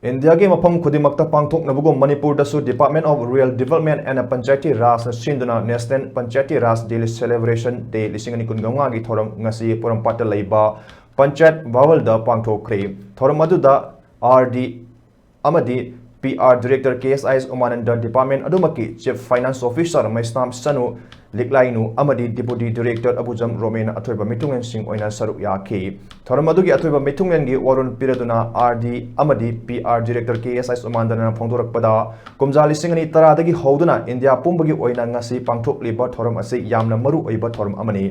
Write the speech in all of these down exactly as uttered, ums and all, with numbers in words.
ꯏꯟꯗꯤꯌꯥꯒꯤ ꯃꯐꯝ ꯈꯨꯗꯤꯡꯃꯛꯇ ꯄꯥꯡꯊꯣꯛꯅꯕꯒꯨꯝ ꯃꯅꯤꯄꯨꯔꯗꯁꯨ Department of Rural Development and Panchayati Rajꯅ ꯁꯤꯟꯗꯨꯅ National Panchayati Raj Day ꯂꯤꯁꯤꯡ ꯑꯅꯤ ꯀꯨꯟꯃꯉꯥꯒꯤ ꯊꯧꯔꯝ ꯉꯁꯤ ꯄꯣꯔꯣꯝꯄꯥꯠꯇ ꯂꯩꯕ ꯄꯟꯆꯥꯌꯠ ꯚꯋꯟꯗ ꯄꯥꯡꯊꯣꯛꯈ꯭ꯔꯦ꯫ ꯊꯧꯔꯝ ꯑꯗꯨꯗ R D ꯑꯃꯗꯤ P R Director K S I S ꯎꯃꯥꯅꯟꯗ, department ꯑꯗꯨꯃꯛꯀꯤ Chief Finance Officer ꯃꯩꯁꯅꯥꯝ ꯁꯅꯨ ꯂꯤꯛꯂꯥꯏꯅꯨ ꯑꯃꯗꯤ Deputy Director ꯑꯕꯨꯖꯝ ꯔꯣꯃꯦꯟ ꯑꯊꯣꯏꯕ ꯃꯤꯊꯨꯡꯂꯦꯟꯁꯤꯡ ꯑꯣꯏꯅ ꯁꯔꯨꯛ ꯌꯥꯈꯤ꯫ ꯊꯧꯔꯝ ꯑꯗꯨꯒꯤ ꯑꯊꯣꯏꯕ ꯃꯤꯊꯨꯡꯂꯦꯟꯒꯤ ꯋꯥꯔꯣꯜ ꯄꯤꯔꯗꯨꯅ R D ꯑꯃꯗꯤ P R Director K S I S ꯎꯃꯥꯅꯟꯗꯅ ꯐꯣꯡꯗꯣꯔꯛꯄꯗ, ꯀꯨꯝꯖꯥ ꯂꯤꯁꯤꯡ ꯑꯅꯤ ꯇꯔꯥꯗꯒꯤ ꯍꯧꯗꯨꯅ ꯏꯟꯗꯤꯌꯥ ꯄꯨꯝꯕꯒꯤ ꯑꯣꯏꯅ ꯉꯁꯤ ꯄꯥꯡꯊꯣꯛꯂꯤꯕ ꯊꯧꯔꯝ ꯑꯁꯤ ꯌꯥꯝꯅ ꯃꯔꯨ ꯑꯣꯏꯕ ꯊꯧꯔꯝ ꯑꯃꯅꯤ꯫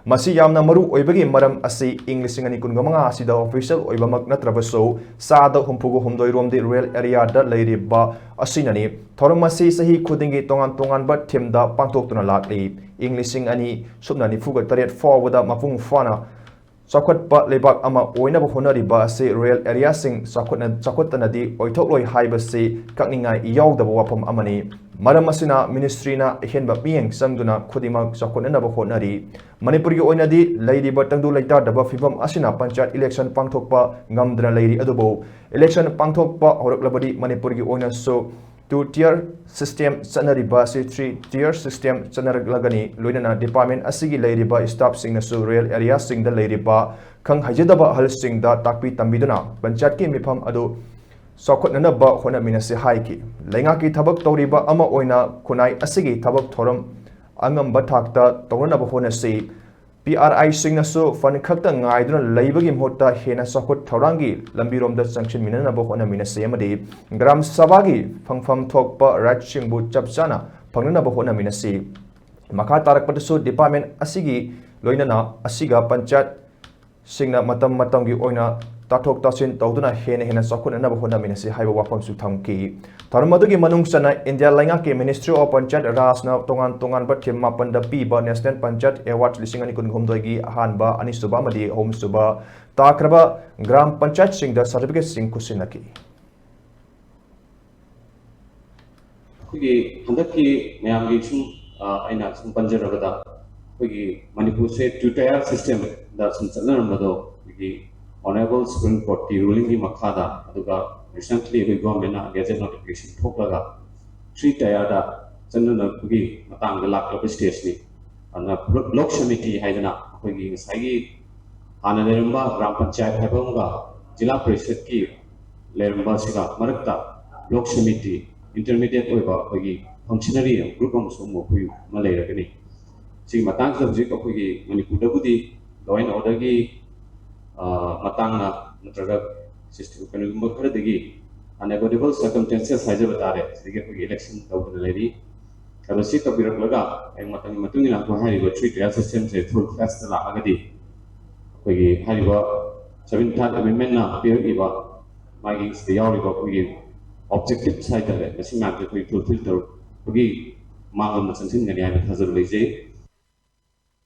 ꯃꯁꯤ ꯌꯥꯝꯅ ꯃꯔꯨ ꯑꯣꯏꯕꯒꯤ ꯃꯔꯝ ꯑꯁꯤ ꯏꯪ ꯂꯤꯁꯤꯡ ꯑꯅꯤ ꯀꯨꯟꯃꯉꯥ ꯑꯁꯤꯗ official ꯑꯣꯏꯕꯃꯛ ꯅꯠꯇ꯭ꯔꯕꯁꯨ, ꯆꯥꯗ ꯍꯨꯝꯐꯨꯒ ꯍꯨꯝꯗꯣꯏ ꯔꯣꯝꯗꯤ rural areaꯗ ꯂꯩꯔꯤꯕ ꯑꯁꯤꯅꯅꯤ꯫ ꯊꯧꯔꯝ ꯑꯁꯤ ꯆꯍꯤ ꯈꯨꯗꯤꯡꯒꯤ ꯇꯣꯉꯥꯟ ꯇꯣꯉꯥꯟꯕ themeꯗ ꯄꯥꯡꯊꯣꯛꯇꯨꯅ ꯂꯥꯛꯂꯤ꯫ ꯏꯪ ꯂꯤꯁꯤꯡ ꯑꯅꯤ ꯁꯨꯞꯅ ꯅꯤꯐꯨꯒ ꯇꯔꯦꯠ ꯐꯥꯎꯕꯗ ꯃꯄꯨꯡ ꯐꯥꯅ ꯆꯥꯎꯈꯠꯄ ꯂꯩꯕꯥꯛ ꯑꯃ ꯑꯣꯏꯅꯕ ꯍꯣꯠꯅꯔꯤꯕ ꯑꯁꯤ rural areaꯁꯤꯡ ꯆꯥꯎꯈꯠꯅ-, ꯆꯥꯎꯈꯠꯇꯅꯗꯤ ꯑꯣꯏꯊꯣꯛꯂꯣꯏ ꯍꯥꯏꯕꯁꯤ ꯀꯛꯅꯤꯡꯉꯥꯏ ꯌꯥꯎꯗꯕ ꯋꯥꯐꯝ ꯑꯃꯅꯤ꯫ ꯃꯔꯝ ꯑꯁꯤꯅ ministryꯅ ꯑꯍꯦꯟꯕ ꯃꯤꯠꯌꯦꯡ ꯆꯪꯗꯨꯅ ꯈꯨꯗꯤꯡꯃꯛ ꯆꯥꯎꯈꯠꯅꯅꯕ ꯍꯣꯠꯅꯔꯤ꯫ ꯃꯅꯤꯄꯨꯔꯒꯤ ꯑꯣꯏꯅꯗꯤ ꯂꯩꯔꯤꯕ ꯇꯪꯗꯨ ꯂꯩꯇꯥꯗꯕ ꯐꯤꯕꯝ ꯑꯁꯤꯅ ꯄꯟꯆꯥꯌꯠ election ꯄꯥꯡꯊꯣꯛꯄ ꯉꯝꯗꯅ ꯂꯩꯔꯤ꯫ ꯑꯗꯨꯕꯨ election ꯄꯥꯡꯊꯣꯛꯄ ꯍꯧꯔꯛꯂꯕꯗꯤ ꯃꯅꯤꯄꯨꯔꯒꯤ ꯑꯣꯏꯅꯁꯨ two tier system ꯆꯠꯅꯔꯤꯕ ꯑꯁꯤ three tier system ꯆꯠꯅꯔꯛꯂꯒꯅꯤ꯫ ꯂꯣꯏꯅꯅ department ꯑꯁꯤꯒꯤ ꯂꯩꯔꯤꯕ staffꯁꯤꯡꯅꯁꯨ rural areaꯁꯤꯡꯗ ꯂꯩꯔꯤꯕ ꯈꯪ ꯍꯩꯖꯗꯕ ꯑꯍꯜꯁꯤꯡꯗ ꯇꯥꯛꯄꯤ ꯇꯝꯕꯤꯗꯨꯅ ꯄꯟꯆꯥꯌꯠꯀꯤ ꯃꯤꯐꯝ ꯑꯗꯨ ꯆꯥꯎꯈꯠꯅꯅꯕ ꯍꯣꯠꯅꯃꯤꯟꯅꯁꯤ ꯍꯥꯏꯈꯤ꯫ ꯂꯩꯉꯥꯛꯀꯤ ꯊꯕꯛ ꯇꯧꯔꯤꯕ ꯑꯃ ꯑꯣꯏꯅ ꯈꯨꯟꯅꯥꯏ ꯑꯁꯤꯒꯤ ꯊꯕꯛ ꯊꯧꯔꯝ ꯑꯉꯝꯕ ꯊꯥꯛꯇ ꯇꯧꯅꯅꯕ ꯍꯣꯠꯅꯁꯤ꯫ P R Iꯁꯤꯡꯅꯁꯨ fund ꯈꯛꯇ ꯉꯥꯏꯗꯨꯅ ꯂꯩꯕꯒꯤ ꯃꯍꯨꯠꯇ ꯍꯦꯟꯅ ꯆꯥꯎꯈꯠ ꯊꯧꯔꯥꯡꯒꯤ ꯂꯝꯕꯤꯔꯣꯝꯗ ꯆꯪꯁꯤꯟꯃꯤꯟꯅꯅꯕ ꯍꯣꯠꯅꯃꯤꯟꯅꯁꯤ ꯑꯃꯗꯤ ꯒ꯭ꯔꯥꯝ ꯁꯚꯥꯒꯤ ꯐꯪꯐꯝ ꯊꯣꯛꯄ rightꯁꯤꯡꯕꯨ ꯆꯞ ꯆꯥꯅ ꯐꯪꯅꯅꯕ ꯍꯣꯠꯅꯃꯤꯟꯅꯁꯤ꯫ ꯃꯈꯥ ꯇꯥꯔꯛꯄꯗꯁꯨ department ꯑꯁꯤꯒꯤ ꯂꯣꯏꯅꯅ ꯑꯁꯤꯒ ꯄꯟꯆꯥꯌꯠ ꯁꯤꯡꯅ ꯃꯇꯝ ꯃꯇꯝꯒꯤ ꯑꯣꯏꯅ ꯇꯥꯊꯣꯛ ꯇꯥꯁꯤꯟ ꯇꯧꯗꯨꯅ ꯍꯦꯟꯅ ꯍꯦꯟꯅ ꯆꯥꯎꯈꯠꯅꯅꯕ ꯍꯣꯠꯅꯃꯤꯟꯅꯁꯤ ꯍꯥꯏꯕ ꯋꯥꯐꯝꯁꯨ ꯊꯝꯈꯤ꯫ ꯊꯧꯔꯝ ꯑꯗꯨꯒꯤ ꯃꯅꯨꯡ ꯆꯟꯅ ꯏꯟꯗꯤꯌꯥ ꯂꯩꯉꯥꯛꯀꯤ Ministry of Panchayat Rajꯅ ꯇꯣꯉꯥꯟ ꯇꯣꯉꯥꯟꯕ theme ꯃꯥꯄꯟꯗ ꯄꯤꯕ National Panchayat Award ꯂꯤꯁꯤꯡ ꯑꯅꯤ ꯀꯨꯟꯍꯨꯝꯗꯣꯏꯒꯤ ꯑꯍꯥꯟꯕ, ꯑꯅꯤꯁꯨꯕ ꯑꯃꯗꯤ ꯑꯍꯨꯝꯁꯨꯕ ꯇꯥꯈ꯭ꯔꯕ ꯒ꯭ꯔꯥꯝ ꯄꯟꯆꯥꯌꯠꯁꯤꯡꯗ certificateꯁꯤꯡ ꯈꯨꯠꯁꯤꯟꯅꯈꯤ꯫ ꯑꯩꯈꯣꯏꯒꯤ ꯍꯟꯗꯛꯀꯤ ꯃꯌꯥꯝꯒꯤ ꯁꯨꯝ, ꯑ, ꯑꯩꯅ ꯁꯨꯝ ꯄꯟꯖꯔꯕꯗ, ꯑꯩꯈꯣꯏꯒꯤ ꯃꯅꯤꯄꯨꯔꯁꯦ two tier systemꯗ ꯁꯨꯝ ꯆꯠꯅꯔꯝꯕꯗꯣ, ꯑꯩꯈꯣꯏꯒꯤ Honourable Supreme Courtꯀꯤ rulingꯒꯤ ꯃꯈꯥꯗ, ꯑꯗꯨꯒ Recently ꯑꯩꯈꯣꯏ ꯒꯣꯔꯃꯦꯟꯅ ꯒꯦꯖꯦꯠ ꯅꯣꯇꯤꯐꯤꯀꯦꯁꯟ ꯊꯣꯛꯂꯒ ꯊ꯭ꯔꯤ ꯇꯌꯥꯔꯗ ꯆꯪꯅꯅꯕꯒꯤ ꯃꯇꯥꯡꯗ ꯂꯥꯛꯂꯕ ꯁ꯭ꯇꯦꯖꯅꯤ꯫ ꯑꯗꯨꯅ ꯕ꯭ꯂꯣꯛ ꯁꯃꯤꯇꯤ ꯍꯥꯏꯗꯅ ꯑꯩꯈꯣꯏꯒꯤ ꯉꯁꯥꯏꯒꯤ ꯍꯥꯟꯅ ꯂꯩꯔꯝꯕ ꯒ꯭ꯔꯥꯝ ꯄꯟꯆꯥꯌꯠ ꯍꯥꯏꯕ ꯑꯃꯒ ꯖꯤꯂꯥ ꯄꯔꯤꯁꯠꯀꯤ ꯂꯩꯔꯝꯕ ꯑꯁꯤꯒ ꯃꯔꯛꯇ ꯕ꯭ꯂꯣꯛ ꯁꯃꯤꯇꯤ, ꯏꯟꯇꯔꯃꯤꯗꯤꯌꯦꯠ ꯑꯣꯏꯕ ꯑꯩꯈꯣꯏꯒꯤ ꯐꯪꯁꯅꯔꯤ ꯒ꯭ꯔꯨꯞ ꯑꯃꯁꯨ ꯑꯃꯨꯛ ꯑꯩꯈꯣꯏ ꯑꯃ ꯂꯩꯔꯒꯅꯤ꯫ ꯁꯤꯒꯤ ꯃꯇꯥꯡꯁꯤꯗ ꯍꯧꯖꯤꯛ ꯑꯩꯈꯣꯏꯒꯤ ꯃꯅꯤꯄꯨꯔꯗꯕꯨꯗꯤ law and orderꯒꯤ ꯃꯇꯥꯡꯅ ꯅꯠꯇ꯭ꯔꯒ ꯁꯤꯁꯇꯦꯝ ꯀꯩꯅꯣꯒꯨꯝꯕ ꯈꯔꯗꯒꯤ unavoidable circumstances ꯍꯥꯏꯖꯕ ꯇꯥꯔꯦ, ꯁꯤꯗꯒꯤ ꯑꯩꯈꯣꯏꯒꯤ ꯏꯂꯦꯛꯁꯟ ꯇꯧꯗꯅ ꯂꯩꯔꯤ꯫ ꯑꯗꯣ ꯁꯤ ꯇꯧꯕꯤꯔꯛꯂꯒ ꯍꯌꯦꯡ ꯃꯇꯝꯒꯤ ꯃꯇꯨꯡ ꯏꯟꯅ ꯑꯩꯈꯣꯏ ꯍꯥꯏꯔꯤꯕ ꯊ꯭ꯔꯤ ꯇꯌꯥꯔ ꯁꯤꯁꯇꯦꯝꯁꯦ ꯐꯨꯜ ꯐ꯭ꯂꯦꯖꯇ ꯂꯥꯛꯑꯒꯗꯤ ꯑꯩꯈꯣꯏꯒꯤ ꯍꯥꯏꯔꯤꯕ ꯁꯚꯦꯟ ꯊꯥꯔꯠ ꯑꯦꯃꯦꯟꯃꯦꯟꯅ ꯄꯤꯔꯛꯂꯤꯕ ꯃꯥꯒꯤ ꯁꯤꯗ ꯌꯥꯎꯔꯤꯕ ꯑꯩꯈꯣꯏꯒꯤ ꯑꯣꯕꯖꯦꯛꯇꯤꯚꯁ ꯍꯥꯏꯇꯥꯔꯦ, ꯃꯁꯤ ꯃꯌꯥꯝꯁꯦ ꯑꯩꯈꯣꯏ ꯐꯨꯜꯐꯤꯜ ꯇꯧꯔꯛꯄꯒꯤ ꯃꯥꯡꯂꯣꯝꯗ ꯆꯪꯁꯤꯟꯒꯅꯤ ꯍꯥꯏꯅ ꯊꯥꯖꯕ ꯂꯩꯖꯩ꯫